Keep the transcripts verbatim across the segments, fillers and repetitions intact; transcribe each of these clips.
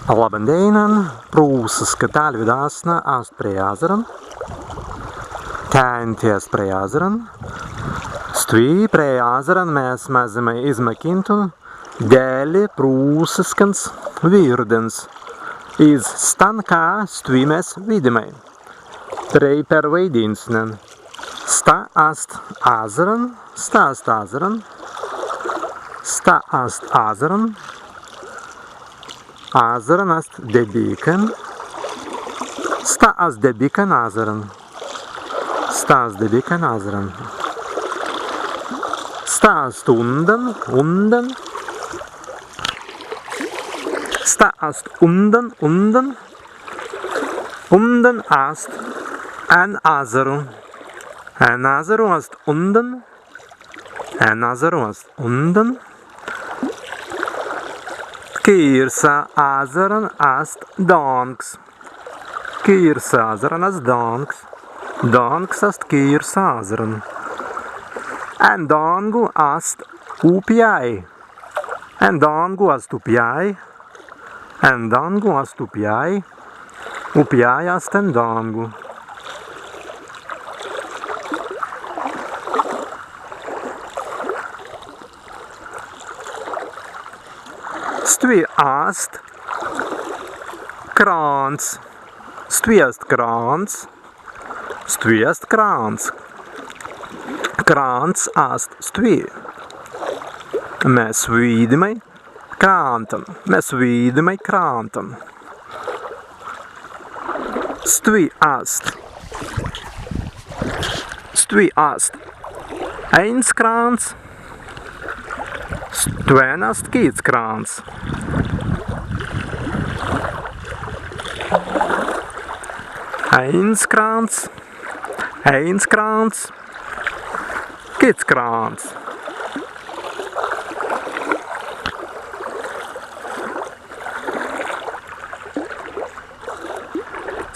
Labban dēinan, prūsiska tālwidāsna ast prei azzaran. Tēnti ast prei azzaran. Stwi prei azzaran mes mazīmai izmukīntun delli prūsiskans wīrdans. Iz stan, ka stwi mes widāimai. Trei perwaidīnsnan. Sta ast azzaran, sta ast azzaran, sta ast azzaran, azzaran ast debīkan, sta ast debīkan azzaran, sta ast debīkan azzaran, sta ast undan, undan, sta ast undan, undan, Undan ast en azzaru. En azzaru ast undan. En azzaru ast undan. Kīrsa azzaran ast dāngs. Kīrsa azzaran ast dāngs. Dāngs ast kīrsa azzaran. En dāngu ast upjai. En dāngu ast upjai. En dāngu ast upjai. Upjai ast en dāngu. Stwi ast krānts. Stwi ast krānts. Stwi ast krānts. Krānts ast stwi. Mes widāimai krāntan. Mes widāimai krāntan. Stwi ast. Stwi ast aīns krānts. Stwen ast kits krānts. Aīns krānts, aīns krānts, kits krānts.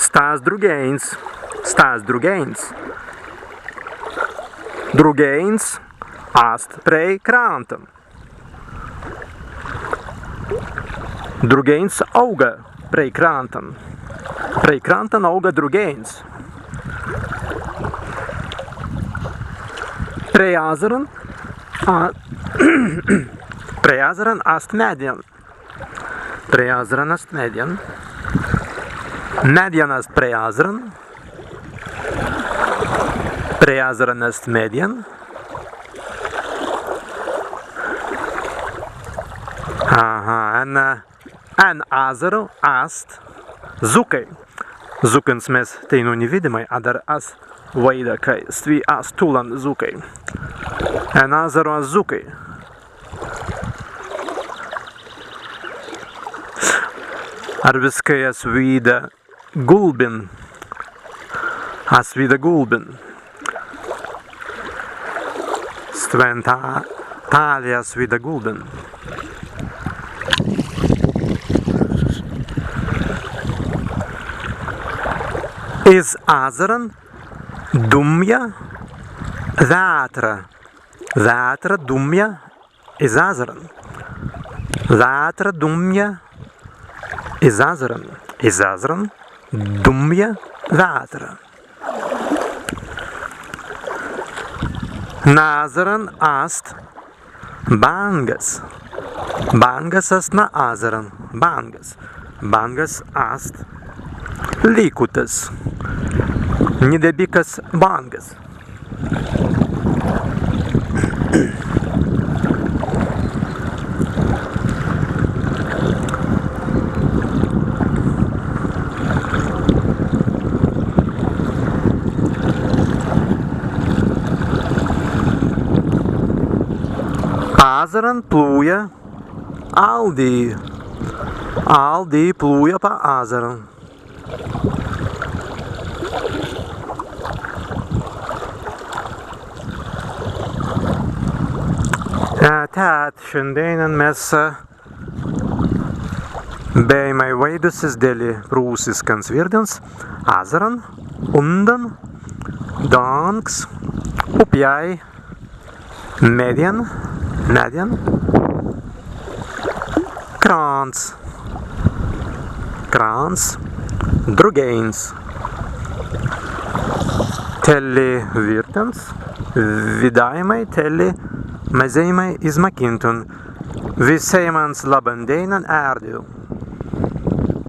Stas drugeins, stas drugeins. Drugeins ast prei krāntan. Drugeins aūga prei krāntan. Prei krāntan aūga drugeins. Prei azzaran, a, prei azzaran ast meddjan. Prei azzaran ast meddjan. Meddjan ast prei azzaran. Prei azzaran ast meddjan. Aha, en, en azzaru ast zukkai. Zukkans mes teinū ni widāimai, adder as waīda, kāi stwi ast tūlan zukkai. En azzaru ast zukkai. Arwiskai as widā gulbin. As widā gulbin. Stwen tālis as widā gulbin. Iz azzaran dumja wētra. Wētra dumja iz azzaran. Wētra dumja iz azzaran. Iz azzaran dumja wētra. Na azzaran ast bāngas. Bāngas ast na azzaran. Bāngas. Bāngas ast līkutas. Ni debīkas bāngas. Pa azzaran plūja aldī. Aldī plūja pa azzaran. Ā, tēt, šandēinan mes, ā, bēimai waīdusses delli prūsiskans wīrdans: azzaran, undan, dāngs, upjai, meddjan, meddjan, krānts. prāns, drugēins. Telli wīrtans, widāimai telli mazēimai izmukīntun. Wisēimans labban dēinan, ērdiw.